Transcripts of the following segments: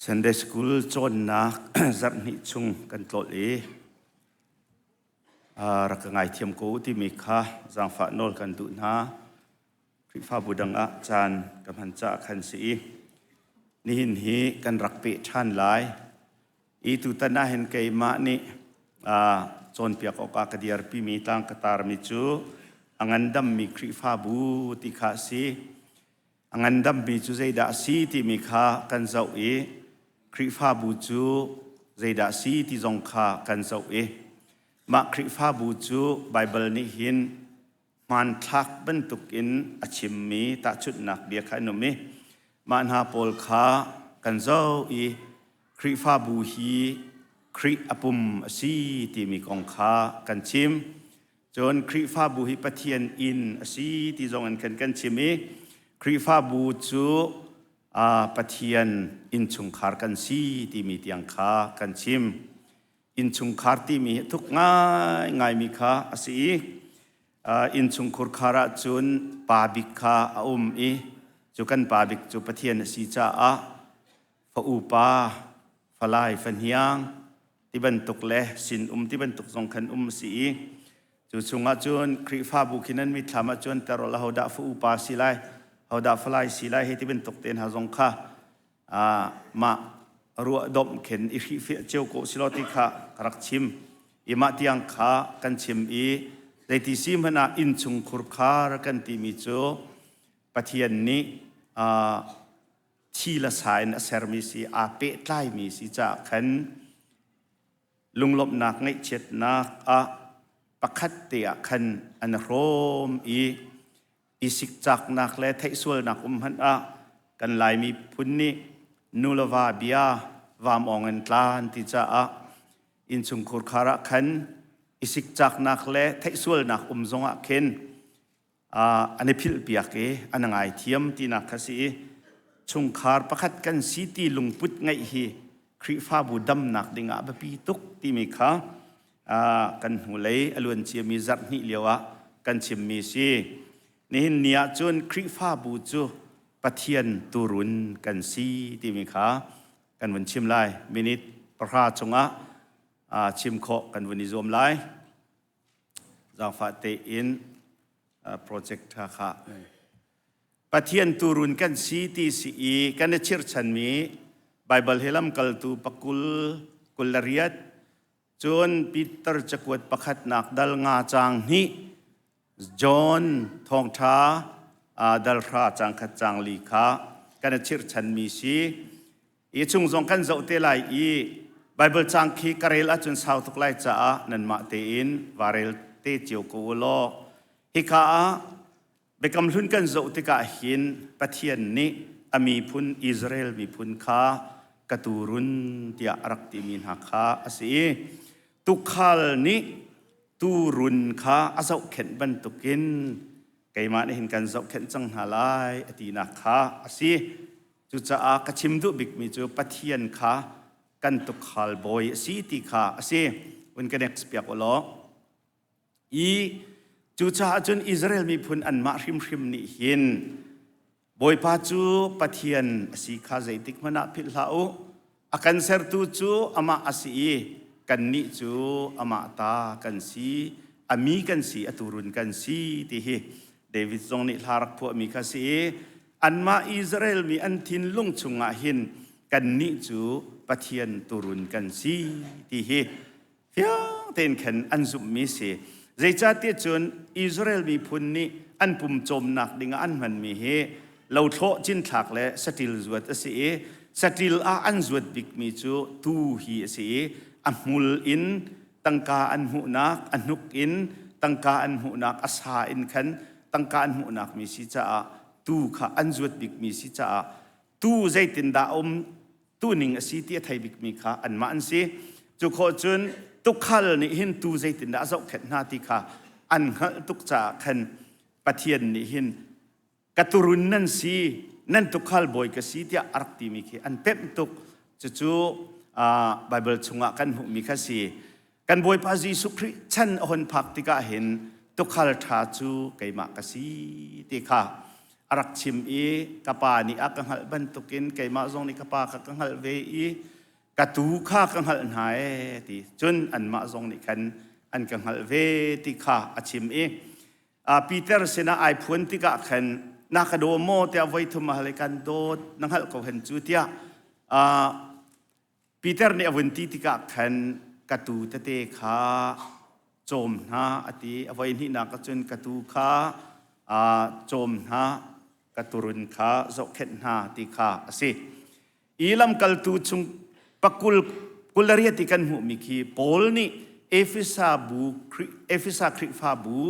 Sunday School cawnnak zarhhnih chung kan tlolh i rak ka ngaithiam ko timi kha zaangfah nawl kan duh hna. Khrihfabu dang ah caan ka hman caah khan si i nihin hi kan rak peh ṭhan lai. I tutan ah hin keimah nih cawnpiak awkah ka dirpimi tlang ka tarmi cu a ngandammi Khrihfabu ti kha a si. A ngandammi cu zeidah a si timi kha kan zoh i Khrihfabu cu zeidah a si ti zong kha kan zoh i mah Khrihfabu cu Baibal nih hin hmanthlak bantukin a chimmi tahchunhnak bia kha an um i mah hna pawl kha kan zoh i Khrihfabu hi Khrih a pum a si timi kong kha kan chim. Cun Khrihfabu hi Pathian inn a si ti zong in khan kan chim i Khrihfabu cu Pathian innchungkhar kan si timi tiang kha kan chim. Innchungkhar timi hi thuk ngaingaimi kha a si i innchungkhur khar ah cun pa bik kha a um i cu kan pa bik cu Pathian a si caah fa upa, falai, fahniang ti bantuk le sinum ti bantuk zong khan um a si i cu chungah cun Khrihfabu khi nan mitthlam ah cun ter aho dah fa upa si lai, hodah falai si lai hei ti bantuk te hna zong kha mah ruahdomh khin i hrihfiah cio ko silaw ti kha ka rak chim i mah tiang kha kan chim i zeiti si hmanh ah innchung khurkhar kan timi cu Pathian nih thi le sa in a sermi si aa pehtlaimi si caah khan lunglawmhnak ngaihchiatnak ah pakhat te ah khan an hrawm i i sikcaknak le theihsualnak um hmanh ah kan Laimi phun nih nu le va bia vaam-awng in tlan ti caah innchungkhur khar ah khan i sikcaknak le theihsualnak um zongah khin an i philhpiak i an ngaithiam tinak kha si i chungkhar pakhat kan si ti lungput ngeih hi Khrihfabu damnak dingah biapi tuk timi kha kan hnulei a luan ciami zarh hnih lio ah kan chimmi si. Nihin ni ah cun Khrihfabu cu Pathian turun kan si timi kha kan vun chim lai. Minute 10 chungah chim khawh kan vun i zuam lai. Zaangfah tein project tha kha Pathian turun kan si ti si i kan i chirchanmi Baibal he lamkaltu pakul kul le riat cun Peter cakuat pakhatnak dal nga caang hnih John thawngṭha dal hra caang khat caang li kha kan i chirchanmi si. I chung zong kan zoh te lai i Baibal caang khi ka rel ahcun sau tuk lai caah nanmah tein va rel te cio ko u law hika ah Biakam Hlun kan zoh tikah hin Pathian nih a miphun Israel miphun kha ka tuurun tiah a rak timi hna kha a si i tuukhal nih tuurun kha a zohkhenh bantukin keimah nih hin kan zohkhenh cang hna lai a tinak kha a si. Cucaah ka chim duh bikmi cu Pathian kha kan tuukhal bawi a si ti kha a si. Un ka next piak u law. I cucaah cun Israel miphun anmah hrimhrim nih hin Bawipa cu Pathian a si kha zeitik hmanh ah philh hlah u. A kan sertu cu amah a si i kannih cu amah ta kan si, a mi kan si, a tuurun kan si ti hi David zong nih hla rak phuahmi kha si i anmah Israel mi an thinlung chungah hin kannih cu Pathian tuurun kan si ti hi fiang tein khan an zumhmi si. Zeicahtiah cun Israel miphun nih an pum cawmnak dingah an hmanmi hi lothlawh cinthlak le saṭil zuat a si i saṭil ah an zuat bikmi cu tuu hi a si i a hmul in tangka an hmuhnak, a hnuk in tangka an hmuhnak, a sa in khan tangka an hmuhnak mi si caah tuu kha an zuat bikmi si caah tuu zeitindah a um tuning a si ti a thei bikmi kha anmah an si. Cu khawh cun tukhal nih hin tu zeitindah a zohkhenh hna ti kha an hngalh tuk caah khan Pathian nih hin ka turun nan si nan tukhal bawi ka si tiah a rak timi khi an pemh tuk. Cucu Baibal chungah kan hmuhmi kha si. Kan Bawipa Jesuh Khrih chan a hon phak tikah hin tukhal ṭha cu keimah ka si ti kha. A rak chim i ka pa nih a ka hngalh bantukin keimah zong nih ka pa kha ka hngalh ve i ka tuu kha ka hngalh hna ee ti. Cun anmah zong nih khan an ka hngalh ve ti kha a chim i Peter sinah ai phuan tikah khan na ka daw maw tiah voi thum a hal i kan dawt na hngalh ko hen cu tiah Peter nih a vun ti tikah khan ka tuu tete kha cawm hna a ti. A voi hnihnak ah cun ka tuu kha cawm hna, ka turun kha zohkhenh hna ti kha a si. I lamkaltu chung pakul kulariat i kan hmuhmi khi Paul nih Efesa bu Efesa Khrihfabu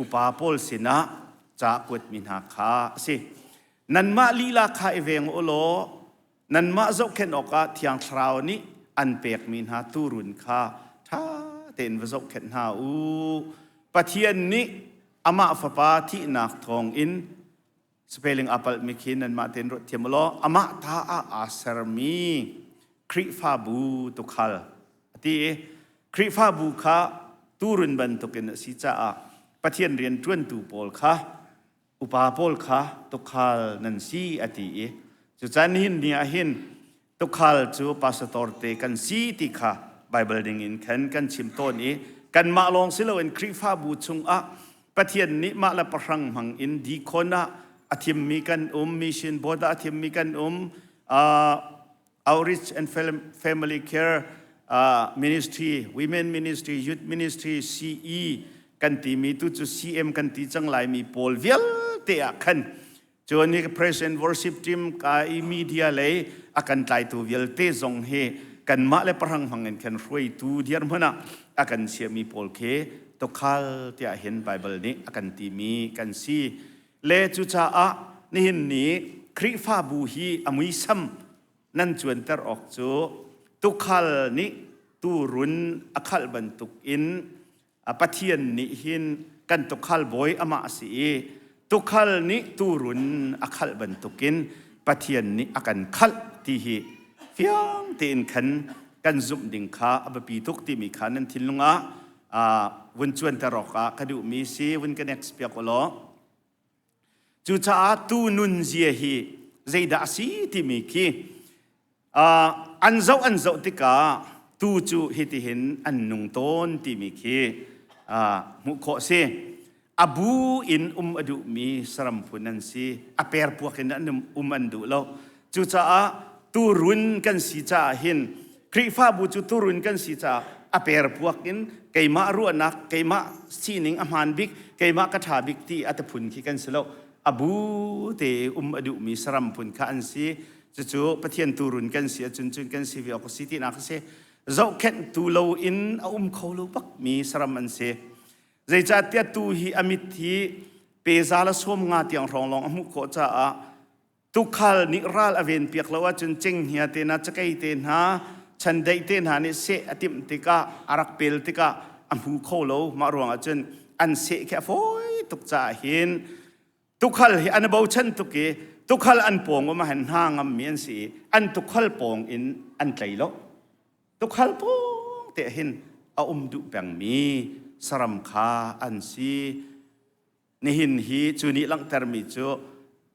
upa pawl sinah ca a kuatmi hna kha a si. Nanmah lila kha i veng u law Nanmah zohkhenh awkah Thiang Thlarau nih an pekmi hna tuurun kha ṭha tein va zohkhenh hna u. Pathian nih amah Fapa thihnak thawngin spelling aa palhmi khi nanmah tein ruat thiam u law amah ta ah aa sermi Khrihfabu tuukhal a ti i Khrihfabu kha tuurun bantukin a si caah Pathian rian ṭuantu pawl kha upa pawl kha tukhal nan si a ti i cucan hin ni ah hin tukhal cu pastor te kan si ti kha Bible ding in khan kan chim tawn i kanmah lawng si loin Khrihfabu chungah Pathian nih mah le pahrang hmang in deacon ah a thimmi kan um mission board ah a thimmi kan um outreach and family care ministry, women ministry, youth ministry, CE kan timi tu cu CM kan ti cang laimi pawl vialte ah khan cun hi praise and worship team ka i media lei a kan tlaitu vialte zong hi kanmah le parang hmang in khan hruaitu dirhmun ah a kan chiahmi pawl khi tukhal tiah hin Bible nih a kan timi kan si le cucaah nihin ni Khrihfabu hi a muisam nan cuanter awk cu tukhal nih tuurun a khalh bantuk in Pathian nih hin kan tukhal bawi amah a si i tukhal nih tuurun a khalh bantukin Pathian nih a kan khalh ti hi fiang tein khan kan zumh ding kha a biapi tuk timi kha nan thinlung ah vun cuanter awkah ka duhmi si vun ka next piak u law. Cucaah tu nunzia hi zeidah a si timi khi an zoh an zoh tikah tu cu hitihin an nung tawn timi khi hmuh khawh si. A bu in um a duhmi saram phun an si. A perpuak in an um an duh lo. Cucaah turun kan si caah hin Khrihfabu cu turun kan si caah a perpuak in keimah ruahnak, keimah sining a hmaan bik, keimah ka ṭha bik ti a phun khi kan si lo. A bu te um a duhmi saram phun kha an si. Cucu Pathian turun kan si ahcun cun kan si ve awk a si tinak a si. Zohkhenhtu loin a um kho lo bakmi saram an si. Zeicahtiah tu hi a mit hi peza le 50 tiang hrawng lawng a hmuh khawh caah Tukhal nih ral a ven piak lo ahcun cenghngia te hna, cakei te hna, chandeih te hna nih seh a timh tikah, a rak pel tikah a hmu kho lo. Mah ruangah cun an seh khi a fawi tuk caah hin tukhal hi an i bochan tuk i tukhal an pawng um ah hin hna ngammi an si i an tukhal pawng in an tlei lo. Tukhal pawng te hin a um duh pengmi saram kha an si. Nihin hi cu nih langhtermi cu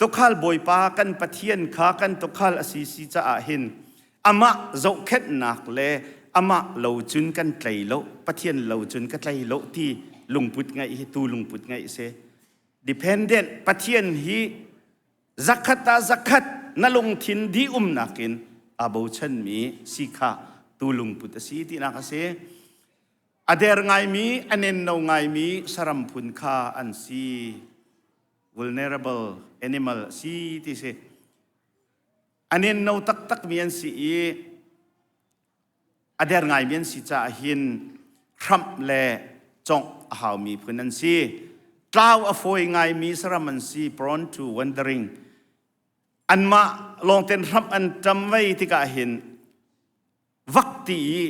tukhal Bawipa kan Pathian kha kan tukhal a si si caah hin amah zohkhenhnak le amah lo cun kan tlei lo, Pathian lo cun ka tlei lo ti lungput ngeih hi tu lungput ngeih si. Dependent Pathian hi zakhat ah zakhat na lungthin dih umnak in aa bochanmi si kha tu lungput a si tinak a si. A der ngaimi, a nenno ngaimi saram phun kha an si. Vulnerable animal a si ti si. A nenno taktakmi an si i a der ngaimi an si caah hin hramh le congh a haumi phun an si. Tlau a fawi ngaimi saram an si, prone to wandering. Anmah lawngten hramh an ṭam vei tikah hin vak ti i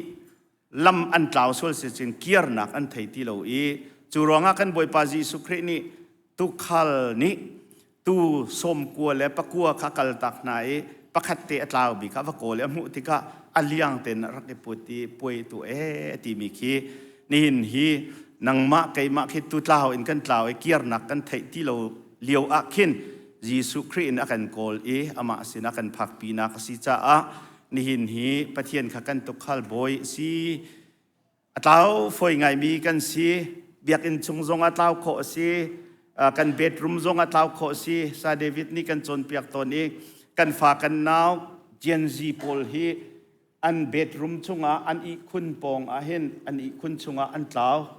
lam an tlau sual si cun kirnak an thei ti lo i cu ruangah kan Bawipa Jesuh Khrih nih tukhal nih tu 90 le 9 kha kaltak hna i pakhat te a tlau bik kha va kawl i a hmuh tikah a liang tein a rak i put i puai tu e timi khi nihin hi nangmah keimah khi tu tlau in kan tlau i kirnak kan theih ti lo lio ah khin. Jesuh Khrih in a kan kawl i amah sinah kan phakpinak a si caah nihin hi Pathian kha kan tukhal bawi a si. A tlau fawi ngaimi kan si. Biakinn chung zong ah tlau khawh a si. Kan bedroom zong ah tlau khawh a si. Sa David nih kan cawnpiak tawn i kan fa kan nau Gen Z pawl hi an bedroom chungah an ihkhun pawng ah hin an ihkhun chungah an tlau.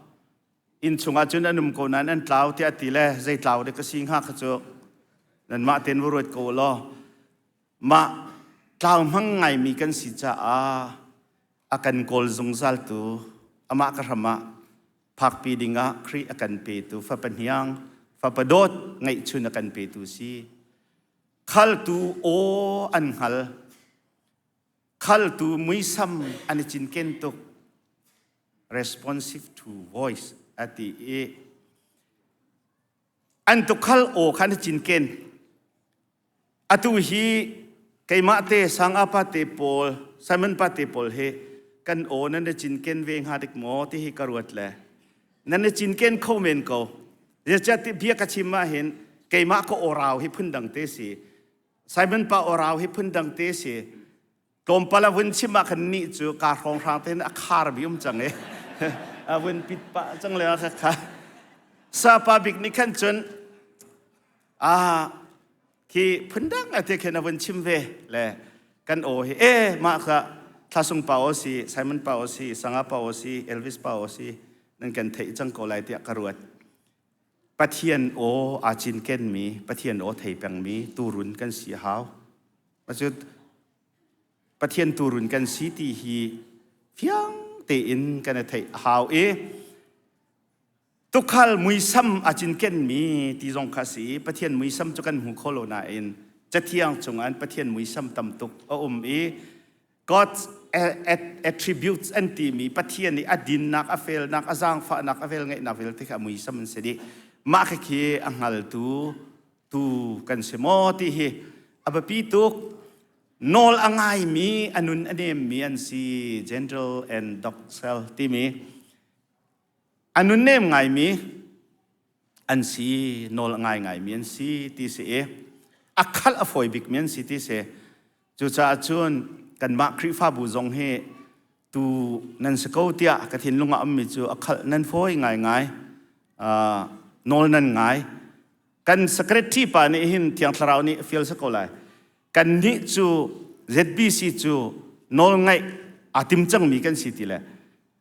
Inn chungah cun an um ko nain an tlau tiah ti le zei tlau dek ka si hnga kha cu nanmah tein va ruat ko law mah tlau hmang ngaimi kan si caah a kan kawl zungzaltu amah ka hram ah phakpi dingah Khrih a kan petu fapa hniang fapa dawt ngeihchun a kan petu si. Khaltu aw an hngal. Khaltu muisam an i cinken tuk. Responsive to voice a ti i an tukhal aw kha an i cinken. Atu hi keimah te Sanga pa te pawl Simon pa te pawl hi kan aw nan i cinken ve hnga dik maw ti hi ka ruat le nan i cinken kho men ko. Zeicahtiah bia ka chim ah hin keimah ka aw rau hi phundang te si. Simon pa aw rau hi phundang te si. Tlawmpal a vun chim ah khan nih cu kaa hrawnghrang tein a khar bi um cang i a vun pit pah cang le kha kha sapa bik nih khan cun a khi phundang a te khin a vun chim ve le kan aw hi e mah kha Thlasung pa aw si Simon pa aw si Sanga pa aw si Elvis pa aw si nan kan theih cang ko lai tiah ka ruat. Pathian aw aa cinkenmi Pathian aw thei pengmi turun kan si a hau. Macu Pathian turun kan si ti hi fiang tein kan i theih a hau i tukhal muisam a cinkenmi ti zong kha si. Pathian muisam cu kan hmu kho lo nain Cathiang chungah Pathian muisam tam tuk a um i God's attributes an timi Pathian nih a dinnak, a felnak, a zaangfahnak, a velngeihnak vialte kha a muisam an si dih. Mah khi a hngaltu tu kan si maw ti hi a biapi tuk. Nawl a ngaimi, a nun a nemmi an si, gentle and docile timi. A nun nem ngaimi an si, nawl a ngai ngaimi an si ti si i a khalh a fawi bikmi an si ti si. Cucaah cun kanmah Khrihfabu zong hi tu nan si ko tiah ka thinlung ah ummi cu a khalh nan fawi ngaingai, nawl nan ngai. Kan secretary pa nih hin Thiang Thlarau nih fial si ko lai. Kannih cu ZBC cu nawl ngaih aa tim cangmi kan si ti le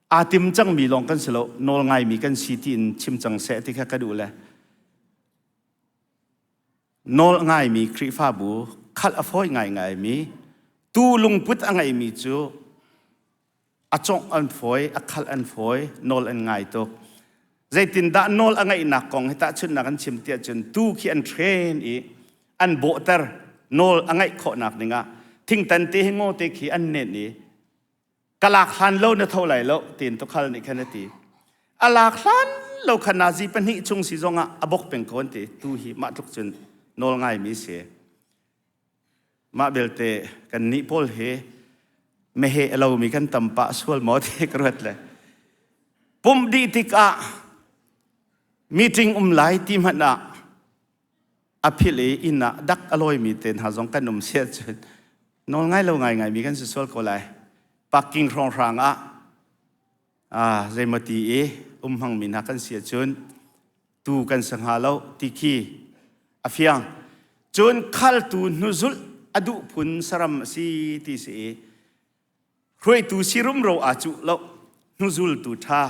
aa tim cangmi lawng kan si lo, nawl ngaimi kan si tiin chim cang seh ti kha ka duh le Nawl a ngaimi Khrihfabu khalh a fawi ngaingaimi tu lungput a ngeimi cu a congh an fawi, a khalh an fawi, nawl an ngai tuk. Zeitindah nawl a ngeihnak kong hi tahchunhnak an chim tiah cun tu khi an train i an bawhter nawl a ngeih khawhnak dingah thingtan te hi ngaw te khi an nenh i ka lak hlan lo na tho lai lo tiin tukhal nih khan a ti. A lak hlan lo kha nazi pahnih chung si zongah a bok peng ko an ti. Tu hi mah tluk cun nawl ngaimi si. Mah belte kan nih pawl hi meheh a lomi kan tam pah sual maw ti ka ruat le. Pumh dih tikah meeting um lai ti hmanh ah a philh i inn ah dak a lawimi te hna zong kan um siah cun nawl ngai lo ngaingaimi kan si sual ko lai. Parking hrawnghrang ah zeimaw ti i um hmangmi hna kan si ahcun tu kan si hnga lo ti khi a fiang. Cun khaltu hnuzulh a duh phun saram a si ti si i hruaitu si rumro aa cuh lo hnuzultu ṭha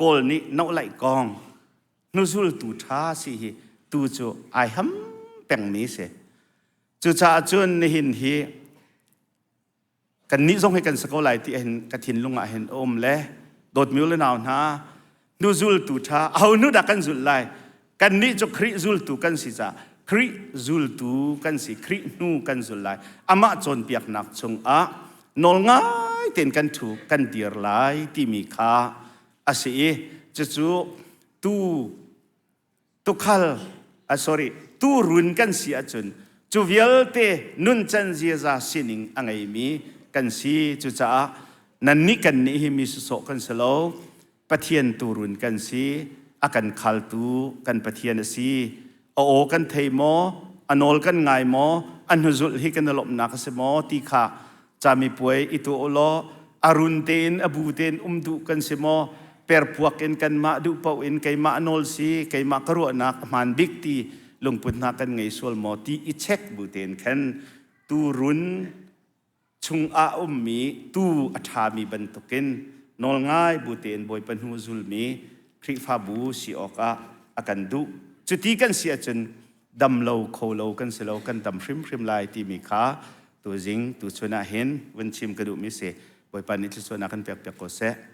Kawl nih nohlaih kong hnuzultu ṭha si hi tu cu ai ham pengmi si. Cucaah cun nihin hi kannih zong hi kan si ko lai ti hin ka thinlung ah hin a um le dawtmi u le nau hna hnuzultu ṭha aho hnu dah kan zulh lai? Kannih cu Khrih zultu kan si caah Khrih zultu kan si, Khrih hnu kan zul lai. Amah cawnpiaknak chungah nawl ngai tein kan ṭhu kan dir lai timi kha a si i cucu tu tukhal sorry tuurun kan si ahcun cu vialte nuncan ziaza sining a ngeimi kan si. Cucaah nannih kannih hi mi sawsawh kan si lo, Pathian tuurun kan si, a kan khaltu kan Pathian a si. A aw kan thei maw? A nawl kan ngai maw? A hnuzulh hi kan i lawmhnak a si maw? Ti kha camipuai i tuah u law a run tein a bu tein um duh kan si maw? Perpuak in kanmah duh paoh in keimah nawl si, keimah ka ruahnak a hmaan bik ti lungput hna kan ngei sual maw ti i check bu tein khan tuurun chungah ummi tuu a ṭhami bantukin nawlngai bu tein Bawipa hnu zulmi Khrihfabu si awkah a kan duh. Cuti kan si ahcun dam lo kho lo kan si lo, kan dam hrimhrim lai timi kha tuzing tuchun ah hin vun chim ka duhmi si. Bawipa nih thluachuahnak kan pek piak ko seh.